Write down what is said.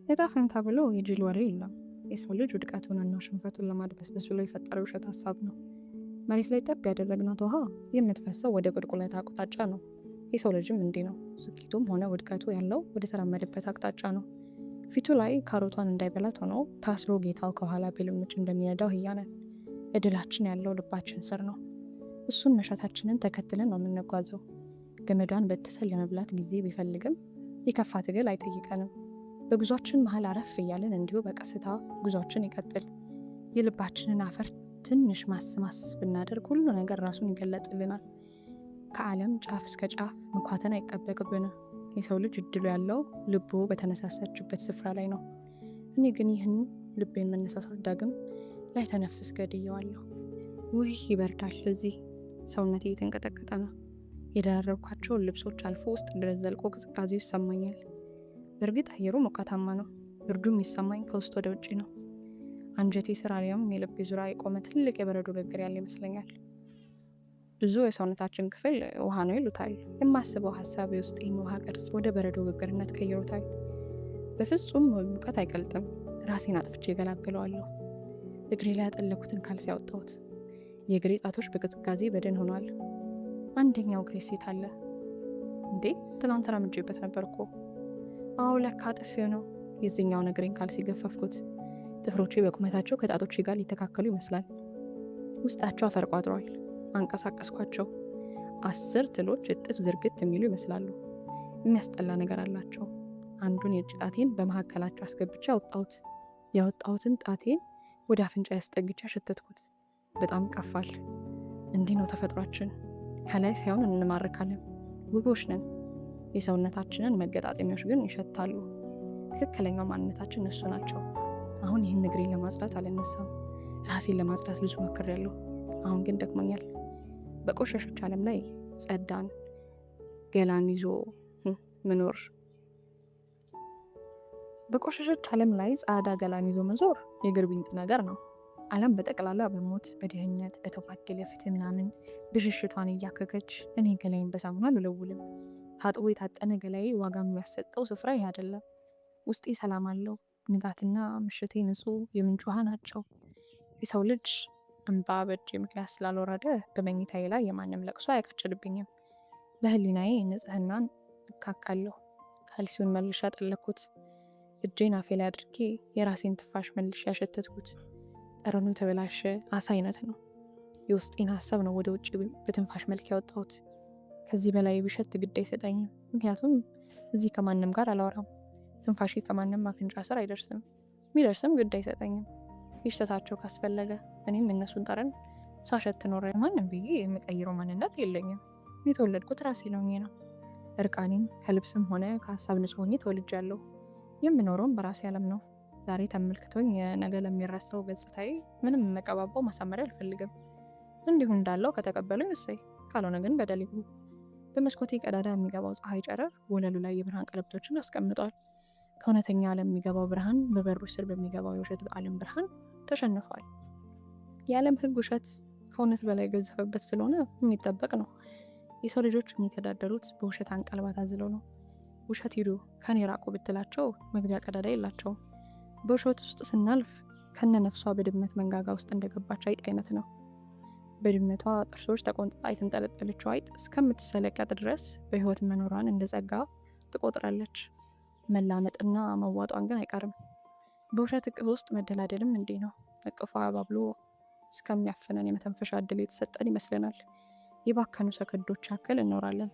እጣ ፈንታ ብሎ የጅል ወሬ የለም። የሰው ልጅ ውድቀቱንና ሽንፈቱን ለማድበስበስ ብሎ የፈጠረው የውሸት ሀሳብ ነው። መሬት ላይ ጠብ ያደረግናት ውሃ የምትፈሰው ወደ ቁልቁለት አቅጣጫ ነው። የሰው ልጅም እንዲህ ነው። ስኬቱም ሆነ ውድቀቱ ያለው ወደ ተራመደበት አቅጣጫ ነው። ፊቱ ላይ ካሮቷን እንዳይበላት ሆኖ ታስሮ ጌታው ከኋላ ቢልምጭ እንደሚነዳው አህያ ነን። እድላችን ያለው ልባችን ስር ነው። እሱን መሻታችንን ተከትለን ነው የምንጓዘው። ገመዷን በጥሰን ለመብላት ጊዜ ቢፈልግም የከፋ ትግል አይጠይቀንም። በጉዟችን መሀል አረፍ እያለን እንዲሁ በቀስታ ጉዟችን ይቀጥል። የልባችንን አፈር ትንሽ ማስማስ ብናደርግ ሁሉ ነገር ራሱን ይገለጥልናል። ከዓለም ጫፍ እስከ ጫፍ መኳተን አይጠበቅብንም። የሰው ልጅ እድሉ ያለው ልቡ በተነሳሳችበት ስፍራ ላይ ነው። እኔ ግን ይህን ልቤን መነሳሳት ዳግም ላይ ተነፍስ ገድየዋለሁ። ውይ ይበርዳል። እዚህ ሰውነቴ እየተንቀጠቀጠ ነው። የደራረብኳቸውን ልብሶች አልፎ ውስጥ ድረስ ዘልቆ ቅዝቃዜው ይሰማኛል። በእርግጥ አየሩ ሞቃታማ ነው። ብርዱ የሚሰማኝ ከውስጥ ወደ ውጭ ነው። አንጀቴ ስር አሊያም የልቤ ዙሪያ የቆመ ትልቅ የበረዶ ግግር ያለ ይመስለኛል። ብዙ የሰውነታችን ክፍል ውሃ ነው ይሉታል። የማስበው ሀሳብ የውስጤን ውሃ ቅርጽ ወደ በረዶ ግግርነት ቀይሮታል። በፍጹም ሙቀት አይቀልጥም። ራሴን አጥፍቼ እገላግለዋለሁ። እግሬ ላይ ያጠለኩትን ካልሲ ያወጣሁት። የእግሬ ጣቶች በቅዝቃዜ በድን ሆኗል። አንደኛው እግሬ ሴት አለ እንዴ? ትናንት ተራምጄበት ነበር እኮ። አዎ ለካ ጥፌው ነው። የዚህኛውን እግሬን ካልሲ ገፈፍኩት። ጥፍሮቼ በቁመታቸው ከጣቶቼ ጋር ሊተካከሉ ይመስላል። ውስጣቸው አፈር ቋጥሯል። አንቀሳቀስኳቸው። 10 ትሎች እጥፍ ዝርግት የሚሉ ይመስላሉ። የሚያስጠላ ነገር አላቸው። አንዱን የእጅ ጣቴን በመካከላቸው አስገብቼ አወጣሁት። ያወጣሁትን ጣቴን ወደ አፍንጫ ያስጠግቼ አሸተትኩት። በጣም ቀፋል። እንዲህ ነው ተፈጥሯችን። ከላይ ሳይሆን እንማርካለን። ውቦች ነን። የሰውነታችንን መገጣጠሚያዎች ግን ይሸታሉ። ትክክለኛው ማንነታችን እነሱ ናቸው። አሁን ይህን እግሬን ለማጽዳት አልነሳም። ራሴን ለማጽዳት ብዙ ሞክሬያለሁ። አሁን ግን ደክሞኛል። በቆሸሸች ዓለም ላይ ጸዳን ገላን ይዞ መኖር በቆሸሸች ዓለም ላይ ጻዳ ገላን ይዞ መዞር የእግር ቢንጥ ነገር ነው። ዓለም በጠቅላላ በሞት በድህነት በተጓደለ ፍትህ ምናምን ብሽሽቷን እያከከች እኔ ገላዬን በሳሙና አልወለውልም። ታጥቦ የታጠነ ገላዬ ዋጋ የሚያሰጠው ስፍራ ይህ አይደለም። ውስጤ ሰላም አለው። ንጋትና ምሽቴ ንጹህ የምንጭ ውሃ ናቸው። የሰው ልጅ እንባ በእጄ ምክንያት ስላልወረደ በመኝታዬ ላይ የማንም ለቅሶ አያቃጭልብኝም። በህሊናዬ ንጽህናን እካካለሁ። ካልሲውን መልሼ አጠለኩት። እጄን አፌ ላይ አድርጌ የራሴን ትንፋሽ መልሼ ያሸተትኩት። ጠረኑ የተበላሸ አሳ አይነት ነው። የውስጤን ሀሳብ ነው ወደ ውጭ በትንፋሽ መልክ ያወጣሁት። ከዚህ በላይ ብሸት ግድ አይሰጠኝም። ምክንያቱም እዚህ ከማንም ጋር አላወራም። ትንፋሼ ከማንም አፍንጫ ስር አይደርስም። ቢደርስም ግድ አይሰጠኝም። ይሽተታቸው ካስፈለገ እኔም እነሱን ጠረን ሳሸት ኖረ። ማንም ብዬ የምቀይረው ማንነት የለኝም። የተወለድኩት ራሴ ነው ነው። እርቃኔን ከልብስም ሆነ ከሀሳብ ንጹህ ሆኜ ተወልጃለሁ። የምኖረውም በራሴ ዓለም ነው። ዛሬ ተመልክቶኝ ነገ ለሚረሳው ገጽታዬ ምንም መቀባባው ማሳመሪያ አልፈልግም። እንዲሁ እንዳለው ከተቀበሉኝ እሰይ፣ ካልሆነ ግን ገደል ይግቡ። በመስኮቴ ቀዳዳ የሚገባው ፀሐይ ጨረር ወለሉ ላይ የብርሃን ቀለበቶችን አስቀምጧል። ከእውነተኛ ዓለም የሚገባው ብርሃን በበሩ ስር በሚገባው የውሸት ዓለም ብርሃን ተሸንፏል። የዓለም ሕግ ውሸት ከእውነት በላይ ገዘፈበት ስለሆነ የሚጠበቅ ነው። የሰው ልጆች የሚተዳደሩት በውሸት አንቀልባ ታዝለው ነው። ውሸት ሂዱ ከኔ ራቁ ብትላቸው መግቢያ ቀዳዳ የላቸውም። በውሸት ውስጥ ስናልፍ ከነ ነፍሷ በድመት መንጋጋ ውስጥ እንደገባች አይጥ አይነት ነው። በድመቷ ጥርሶች ተቆንጥጣ የተንጠለጠለችው አይጥ እስከምትሰለቀጥ ድረስ በህይወት መኖሯን እንደ ጸጋ ትቆጥራለች። መላመጥና መዋጧን ግን አይቀርም። በውሸት እቅፍ ውስጥ መደላደልም እንዲህ ነው። እቅፏ አባብሎ እስከሚያፍነን የመተንፈሻ እድል የተሰጠን ይመስለናል። የባከኑ ሰከንዶች ያክል እኖራለን።